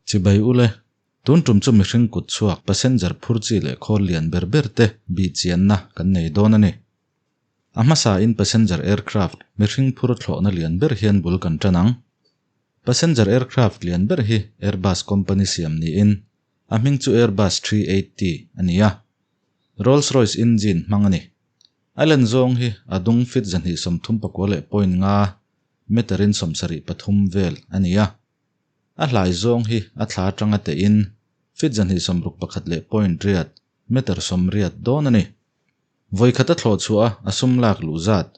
Chibai ule, tun tum chu mihring kut chhuak passenger phur chi leh khawl lian ber ber te bih chianna kan nei dawn a ni. A hmasa in passenger aircraft mihring phur thlawhna lian ber hian bul kan tan ang. Passenger aircraft lian ber hi Airbus company siam niin a hming chu Airbus 380 a ni a. Rolls-Royce engine hmang a ni. A len zawng hi a dung feet 239.5 meter in 73 vel a ni a. A hlai zawng hi a thla atanga te in feet 261.8 meter 80 dawn a ni. Voikhata thlawh chhuah a sum lak luh zat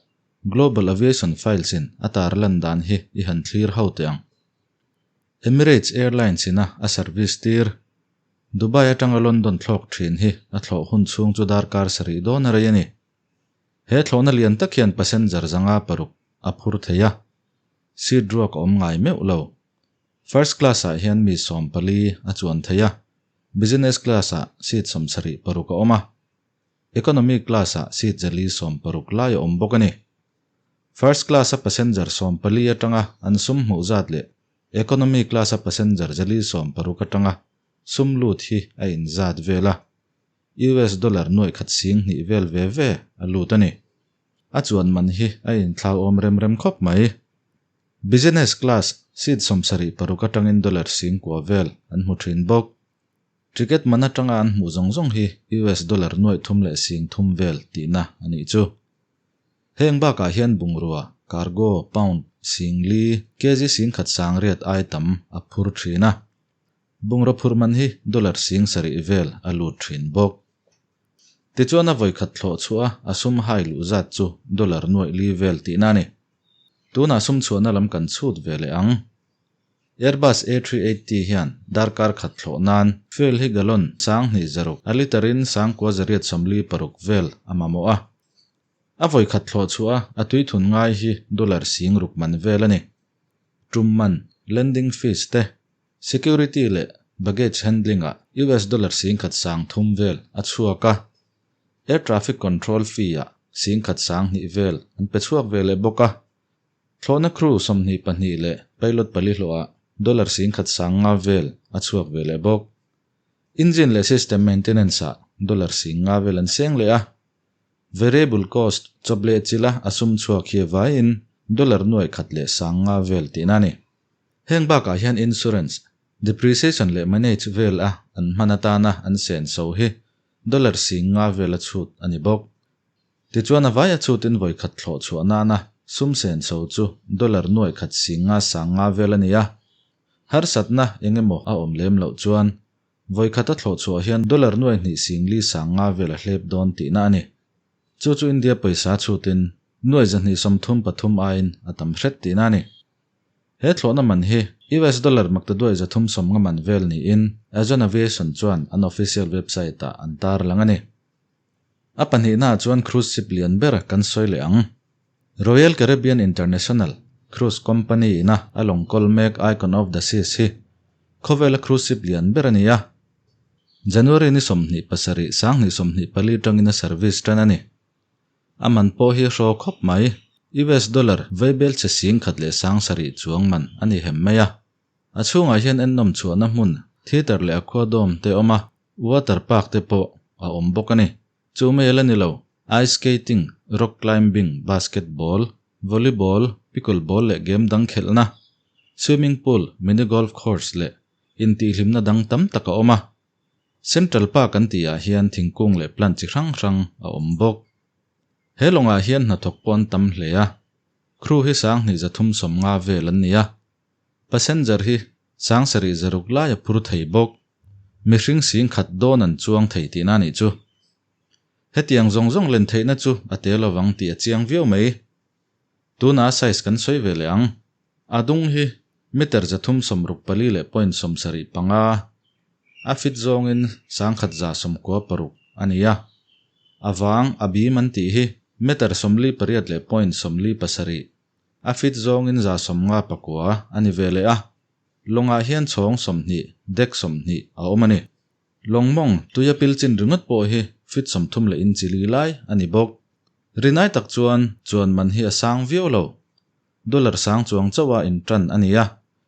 Global Aviation Files in a tar lan dan hi i han thlir ho teh ang. Emirates Airlines ina a service tir Dubai atanga London thlawk thin hi a thlawh hun chhung chu darkar sarih dawn a rei a ni. He thlawhna lian tak hian passenger 506 a phur thei a, seat ruak a awm ngai meuh lo. First class ah hian mi 14 a chuan thei a, business class ah seat 76 a awm a, economy class ah seat 460 lai a awm bawk a ni. First class a passenger 14 atanga an sum hmuh zat leh economy class a passenger 460 atanga sum lut hi a inzat vel a. US dollar nuaih khat sing hnih vel ve ve a lut a ni. A chuan man hi a inthlau awm rem rem khawp mai. Business class seat 76 atangin dollar sing kua vel an hmu thin bawk. Ticket man atanga an hmuh zawng zawng hi US dollar nuaih thum leh sing thum vel tihna a nih chu. Heng bakah hian bungrua, cargo, pound, sing li, kg sing khat sang riat ai tam a phur thin a. Bungraw phur man hi dollar sing sarih vel a lut thin bawk. Tichuan a vawikhat thlawh chhuah a sum hai luh zat chu dollar nuaih li vel tihna a ni. Tunah sum chhuahna lam kan chhut ve leh ang. Airbus A380 hian darkar khat thlawh nan fuel hi gallon 2600, a liter in 9846 vel a mamawh a. A vawikhat thlawh chhuah a tui thun ngai hi dollar 6000 man vel a ni. Tum man, landing fees te, security leh baggage handling ah US dollar 1300 vel a chhuak a. Air traffic control fee ah 1200 vel an pe chhuak ve leh bawk a. Thlawhna crew 22 leh pilot pali hlawh ah dollar 1500 vel a chhuak ve leh bawk. Engine leh system maintenance ah dollar 50 vel an seng leh a. Variable cost chawp leh chila a sum chhuak hi vaiin dollar nuaih khat leh 500 vel tihna a ni. Heng bakah hian insurance, depreciation leh manage vel a an hman atana an sen so hi dollar 50 vel a chhut a ni bawk. Tichuan a vai a chhutin vawikhat thlawh chhuah nana sum sen so chu dollar nuaih khat 500 vel a ni a. Harsatna engemaw a awm lem loh chuan vawikhat a thlawh chhuah hian dollar nuaih hnih sing li 500 vel a hlep dawn tihna a ni. Chu chu India pawisa chhutin nuaih 233 aiin a tam hret tihna a ni. He thlawhna man hi US dollar maktaduai 350 man vel niin Azon Aviation chuan an official website ah an tar lang a ni. A pahnihna ah chuan cruise ship lian ber kan sawi leh ang. Royal Caribbean International Cruise Company ina a lawng kawl mek Icon of the Seas hi khawvela cruise ship lian ber a ni a. January ni 27 2024 tangin a service tan a ni. A man pawh hi hraw khawp mai. US dollar veibel che sing khat leh sang sarih chuang man a ni hem mai a. A chhungah hian ennawm chhuahna hmun theatre leh aquadome te awm a, water park te pawh a awm bawk a ni. Chu mai ala ni lo, ice skating, rock climbing, basketball, volleyball, pickleball leh game dang khelhna, swimming pool, mini golf course leh intihhlimna dang tam tak a awm a. Central Park an tihah hian thingkung leh plant chi hrang hrang a awm bawk. He lawngah hian hnathawk pawh an tam hle a, crew hi 2350 vel an ni a, passenger hi 7600 lai a phur thei bawk. Mihring sing khat dawn an chuang thei tihna a nih chu. Hetiang zawng zawng len theihna chu a te lovang tih a chiang viau mai. Tuna size kan sawi ve leh ang. A dung hi meter 364.75, a fit zawngin 1196 a ni a. A vang a bim an tih hi meter 48.47, a fit zawngin 159 a ni ve leh a. Lawngah hian chhawng 20, deck 20 a awm a ni. Lawng mawng tuia pil chin ringawt pawh hi fit 30 leh inchi li lai a ni bawk. Rinai tak chuan chuan man hi a sang viau lo. Dollar sang chuang chawa in tan a ni a.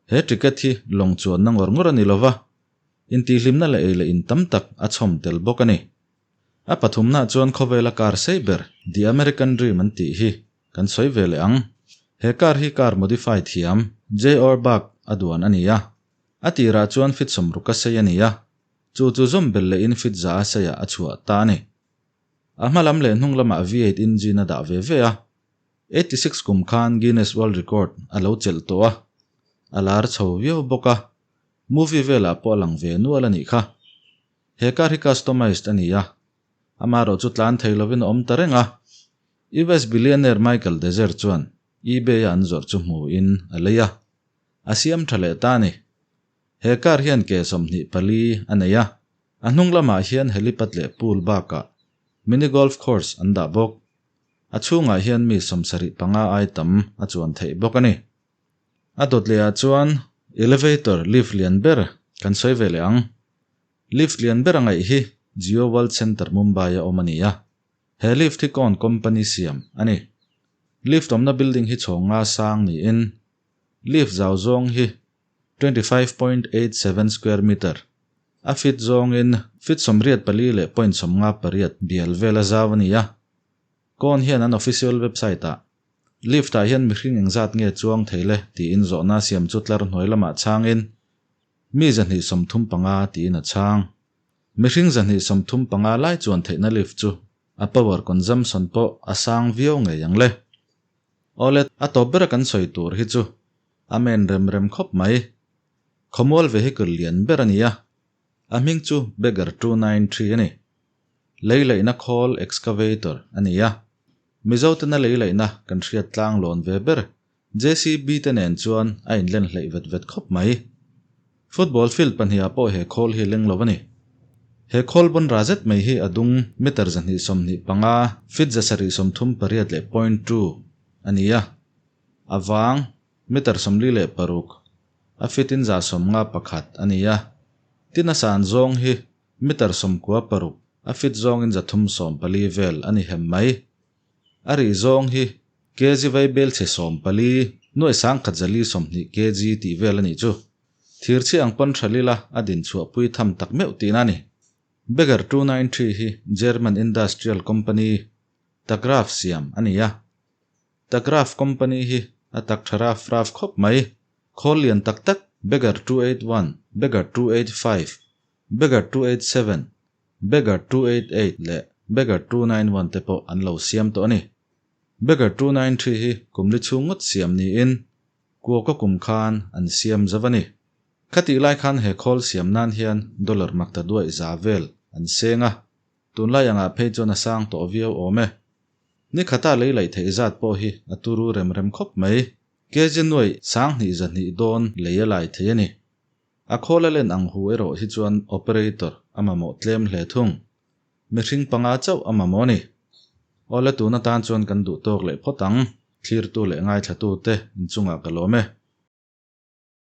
He ticket hi lawng chuanna ngawr ngawr a ni lova, intihhlimna leh ei leh in tam tak a chhawm tel bawk a ni. A pathumnaah chuan khawvela car sei ber The American Dream an tih hi kan sawi ve leh ang. He car hi car modify thiam Jay Orbach a duan a ni a. A tirah chuan fit sawmruk a sei a ni a, chu chu zawm belh lehin fit za a seiah a chhuah ta a ni. A hma lam leh hnung lamah V8 engine a dah ve ve a. 86 kum khan Guinness World Record a lo chelh tawh a, a lar chho viau bawk a, movie velah pawh a lang ve nual a nih kha. He car hi customized a ni a, amaherawh chu tlan thei lovin a awm ta reng a. US billionaire Michael Dezer chuan eBay a an zawrh chu hmuhin a lei a, a siam tha leh ta a ni. He car hian ke 24 a nei a, a hnung lamah hian helipad leh pool bakah mini golf course an dah bawk. A chhungah hian mi 75 ai tam a chuan theih bawk a ni. A dawt lehah chuan elevator lift lian ber kan sawi ve leh ang. Lift lian ber a ngaih hi Jio World Centre Mumbai a awm a ni a. He lift hi Kawn company siam a ni. Lift awmna building hi chhawng nga sang niin lift zau zawng hi 25.87 square meter, a fit zawngin fit 84.58 bial vel a zau a ni a. Kawn hian an official website ah Lift ah hian mihring engzat nge chuang thei le tiin zawhna siam chu tlar hnuai lamah chhangin mi 235 tiin a chhang. Mihring 235 lai chuan theihna lift chu a power consumption pawh a sang viau ngei ang le. Awle, a tawp bera kan sawi tur hi chu a men rem rem khawp mai. Khawmual vehicle lian ber a ni a, a hming chu Bagger 293 a ni. Lei laihna khawl excavator a ni a. Mizo tena lei laihna kan hriat tlang lawn ve ber JCB te nen chuan a inlen hleih vet vet khawp mai. Football field pahniha pawh he khawl hi leng lo a ni. He khawl bawn ra zet mai hi a dung meter 225, feet 738 leh point two, a ni a. A vang meter 46, a feet in 151 a ni a. Tin a san zawng hi meter 96, a feet zawngin 314 vel a ni hem mai. A rih zawng hi kg vaibel chhe 14, nuai 1120 kg tih vel a nih chu. Thir chhi ang pawn tha lila a din chhuah pui tham tak meuh tihna a ni. Bagger 293 hi German industrial company Tagraf siam a ni a. Tagraf company hi a tak tha raf raf khawp mai. Khawl lian tak tak Bagger 281, Bagger 285, Bagger 287, Bagger 288 leh Bagger 291 te pawh an lo siam tawh a ni. Bagger 293 hi kum li chhung ngawt siam niin Kuaka kum khan an siam zo a ni. Khatih lai khan he khawl siam nan hian dollar makta duaih za vel an seng a, tunlai angah phei chuan a sang tawh viau awm e. Ni khata lei laih theih zat pawh hi a turu rem rem khawp mai. Kg nuaih 2200 dawn lei a lai thei a ni. A khawl a len ang hu erawh hi chuan operator a mamawh tlem hle thung. Mihring panga chauh a mamawh a ni. Awle tun atan chuan kan duh tawk leh phawt ang. Thlirtu leh ngaithlatute inchungah ka lawm e.